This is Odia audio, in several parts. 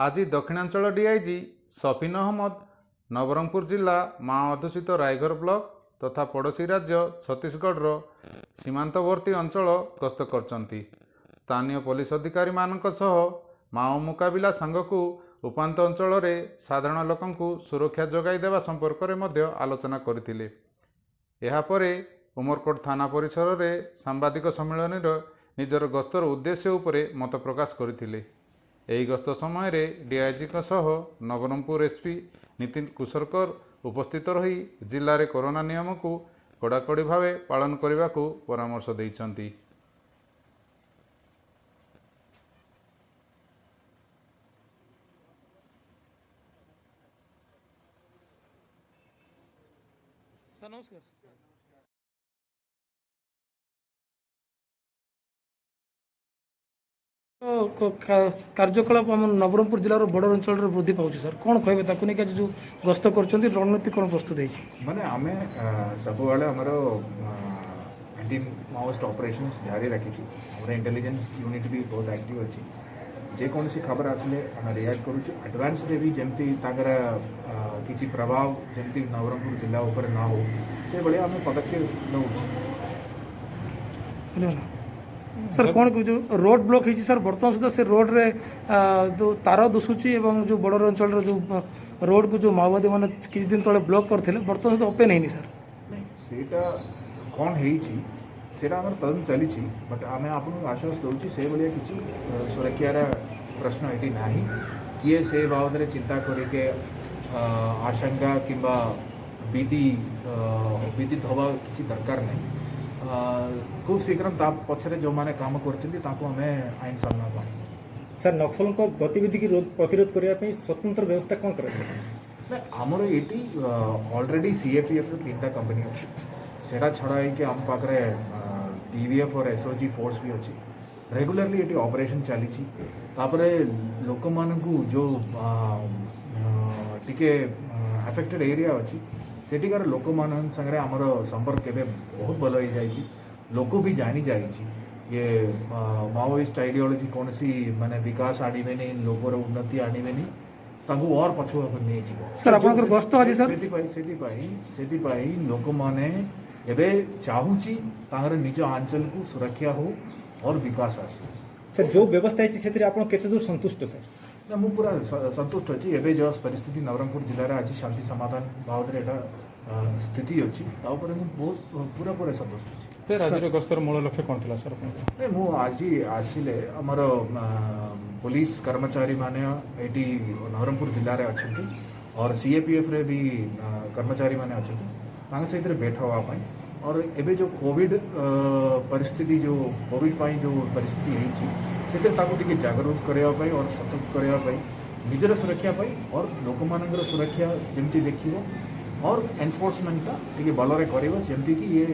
ଆଜି ଦକ୍ଷିଣାଞ୍ଚଳ ଡିଆଇଜି ସଫିନ ଅହମ୍ମଦ ନବରଙ୍ଗପୁର ଜିଲ୍ଲା ମାଓ ଅଧ୍ୟୁଷିତ ରାଇଘର ବ୍ଲକ ତଥା ପଡ଼ୋଶୀ ରାଜ୍ୟ ଛତିଶଗଡ଼ର ସୀମାନ୍ତବର୍ତ୍ତୀ ଅଞ୍ଚଳ ଗସ୍ତ କରିଛନ୍ତି। ସ୍ଥାନୀୟ ପୋଲିସ ଅଧିକାରୀମାନଙ୍କ ସହ ମାଓ ମୁକାବିଲା ସାଙ୍ଗକୁ ଉପାନ୍ତ ଅଞ୍ଚଳରେ ସାଧାରଣ ଲୋକଙ୍କୁ ସୁରକ୍ଷା ଯୋଗାଇ ଦେବା ସମ୍ପର୍କରେ ମଧ୍ୟ ଆଲୋଚନା କରିଥିଲେ। ଏହାପରେ ଉମରକୋଟ ଥାନା ପରିସରରେ ସାମ୍ବାଦିକ ସମ୍ମିଳନୀର ନିଜର ଗସ୍ତର ଉଦ୍ଦେଶ୍ୟ ଉପରେ ମତ ପ୍ରକାଶ କରିଥିଲେ। ଏହି ଗସ୍ତ ସମୟରେ ଡିଆଇଜିଙ୍କ ସହ ନବରଙ୍ଗପୁର ଏସ୍ପି ନୀତିନ କୁସରକର ଉପସ୍ଥିତ ରହି ଜିଲ୍ଲାରେ କରୋନା ନିୟମକୁ କଡ଼ାକଡ଼ି ଭାବେ ପାଳନ କରିବାକୁ ପରାମର୍ଶ ଦେଇଛନ୍ତି। ସାର୍, ନମସ୍କାର। କାର୍ଯ୍ୟକଳାପ ଆମ ନବରଙ୍ଗପୁର ଜିଲ୍ଲାର ବର୍ଡର ଅଞ୍ଚଳରେ ବୃଦ୍ଧି ପାଉଛି ସାର୍, କ'ଣ କହିବେ ତାକୁ ନେଇକି? ଆଜି ଯେଉଁ ଗସ୍ତ କରୁଛନ୍ତି, ରଣନୀତି କ'ଣ ପ୍ରସ୍ତୁତ ହେଇଛି? ମାନେ ଆମେ ସବୁବେଳେ ଆମର ଆଣ୍ଟି ମାଓଇଷ୍ଟ ଅପରେସନ୍ସ ଜାରି ରଖିଛି। ଆମର ଇଣ୍ଟେଲିଜେନ୍ସ ୟୁନିଟ୍ ବି ବହୁତ ଆକ୍ଟିଭ୍ ଅଛି। ଯେକୌଣସି ଖବର ଆସିଲେ ଆମେ ରିଆକ୍ଟ କରୁଛୁ ଆଡ଼ଭାନ୍ସରେ ବି। ଯେମିତି ତାଙ୍କର କିଛି ପ୍ରଭାବ ଯେମିତି ନବରଙ୍ଗପୁର ଜିଲ୍ଲା ଉପରେ ନ ହଉ, ସେଭଳିଆ ଆମେ ପଦକ୍ଷେପ ନେଉଛୁ। ବୁଝିଲେ ନା ସାର୍? କ'ଣ କହୁଛୁ, ରୋଡ଼ ବ୍ଲକ୍ ହେଇଛି ସାର୍, ବର୍ତ୍ତମାନ ସୁଦ୍ଧା ସେ ରୋଡ଼ରେ ଯେଉଁ ତାର ଦୁଶୁଛି ଏବଂ ଯେଉଁ ବର୍ଡର ଅଞ୍ଚଳର ଯେଉଁ ରୋଡ଼କୁ ଯେଉଁ ମାଓବାଦୀମାନେ କିଛି ଦିନ ତଳେ ବ୍ଲକ୍ କରିଥିଲେ, ବର୍ତ୍ତମାନ ସୁଦ୍ଧା ଓପେନ୍ ହେଇନି ସାର୍। ନାଇଁ, ସେଇଟା କ'ଣ ହେଇଛି ସେଇଟା ଆମର ତଦନ୍ତ ଚାଲିଛି। ବଟ୍ ଆମେ ଆପଣଙ୍କୁ ଆଶ୍ୱାସ ଦେଉଛୁ, ସେଇଭଳିଆ କିଛି ସୁରକ୍ଷାର ପ୍ରଶ୍ନ ଏଠି ନାହିଁ। କିଏ ସେ ବାବଦରେ ଚିନ୍ତା କରିକି ଆଶଙ୍କା କିମ୍ବା ଭୀତିତ ହେବା କିଛି ଦରକାର ନାହିଁ। ଖୁବ୍ ଶୀଘ୍ର ତା ପଛରେ ଯେଉଁମାନେ କାମ କରୁଛନ୍ତି, ତାଙ୍କୁ ଆମେ ଆଇନ ସାମ୍ନାକୁ ଆଣିବୁ। ସାର୍, ନକ୍ସଲଙ୍କ ଗତିବିଧିକି ପ୍ରତିରୋଧ କରିବା ପାଇଁ ସ୍ୱତନ୍ତ୍ର ବ୍ୟବସ୍ଥା କ'ଣ କରାଯାଇଛି? ନା, ଆମର ଏଇଠି ଅଲରେଡ଼ି ସିଏପିଏଫ୍ର ତିନିଟା କମ୍ପାନୀ ଅଛି। ସେଇଟା ଛଡ଼ା ହେଇକି ଆମ ପାଖରେ ଡିଭିଏଫ୍ और ଏସ୍ଓଜି ଫୋର୍ସ ବି ଅଛି। ରେଗୁଲାରଲି ଏଠି ଅପରେସନ୍ ଚାଲିଛି। ତାପରେ ଲୋକମାନଙ୍କୁ ଯେଉଁ ଟିକେ ଆଫେକ୍ଟେଡ଼ ଏରିଆ ଅଛି, ସେଠିକାର ଲୋକମାନଙ୍କ ସାଙ୍ଗରେ ଆମର ସମ୍ପର୍କ ଏବେ ବହୁତ ଭଲ ହେଇଯାଇଛି। ଲୋକ ବି ଜାଣି ଯାଇଛି ଇଏ ମାଓଇଷ୍ଟ ଆଇଡ଼ିଓଲୋଜି କୌଣସି ମାନେ ବିକାଶ ଆଣିବେନି, ଲୋକର ଉନ୍ନତି ଆଣିବେନି, ତାଙ୍କୁ ଅର୍ ପଛୁଆକୁ ନେଇଯିବ। ସାର୍, ଆପଣଙ୍କର ଗସ୍ତ ଆଜି ସାର୍? ସେଥିପାଇଁ ଲୋକମାନେ ଏବେ ଚାହୁଁଛି ତାଙ୍କର ନିଜ ଅଞ୍ଚଳକୁ ସୁରକ୍ଷା ହଉ और ବିକାଶ ଆସୁ। ସାର୍, ଯେଉଁ ବ୍ୟବସ୍ଥା ହେଇଛି ସେଥିରେ ଆପଣ କେତେ ଦୂର ସନ୍ତୁଷ୍ଟ ସାର୍? ନା, ମୁଁ ପୁରା ସନ୍ତୁଷ୍ଟ ଅଛି। ଏବେ ଯେଉଁ ପରିସ୍ଥିତି ନବରଙ୍ଗପୁର ଜିଲ୍ଲାରେ ଆଜି ଶାନ୍ତି ସମାଧାନ ବାବଦରେ ଏଇଟା ସ୍ଥିତି ଅଛି, ତା ଉପରେ ମୁଁ ବହୁତ ପୁରା ପୁରା ସନ୍ତୁଷ୍ଟ ଅଛି। ସାର୍, ଆଜିର ଗସ୍ତର ମୂଳ ଲକ୍ଷ୍ୟ କ'ଣ ଥିଲା ସାର୍ ଆପଣଙ୍କର? ନାଇଁ, ମୁଁ ଆଜି ଆସିଲେ ଆମର ପୋଲିସ କର୍ମଚାରୀମାନେ ଏଇଠି ନବରଙ୍ଗପୁର ଜିଲ୍ଲାରେ ଅଛନ୍ତି और ସିଏପିଏଫ୍ରେ ବି କର୍ମଚାରୀମାନେ ଅଛନ୍ତି, ତାଙ୍କ ସହିତ ଭେଟ ହେବା ପାଇଁ और ଏବେ ଯେଉଁ କୋଭିଡ଼ ପରିସ୍ଥିତି, ଯେଉଁ କୋଭିଡ଼ ପାଇଁ ଯେଉଁ ପରିସ୍ଥିତି ହେଇଛି, ସେଥିରେ ତାକୁ ଟିକେ ଜାଗୃତ କରିବା ପାଇଁ और ସତର୍କ କରିବା ପାଇଁ, ନିଜର ସୁରକ୍ଷା ପାଇଁ और ଲୋକମାନଙ୍କର ସୁରକ୍ଷା ଯେମିତି ଦେଖିବ और ଏନଫୋର୍ସମେଣ୍ଟଟା ଟିକେ ଭଲରେ କରିବ, ଯେମିତିକି ଇଏ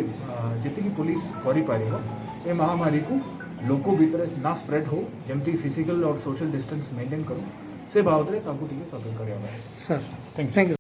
ଯେତିକି ପୋଲିସ କରିପାରିବ, ଏ ମହାମାରୀକୁ ଲୋକ ଭିତରେ ନା ସ୍ପ୍ରେଡ୍ ହଉ, ଯେମିତି ଫିଜିକାଲ और ସୋସିଆଲ ଡିଷ୍ଟାନ୍ସ ମେଣ୍ଟେନ୍ କରୁ, ସେ ବାବଦରେ ତାଙ୍କୁ ଟିକେ ସତର୍କ କରିବା ପାଇଁ। Sir, thank you. Thank you.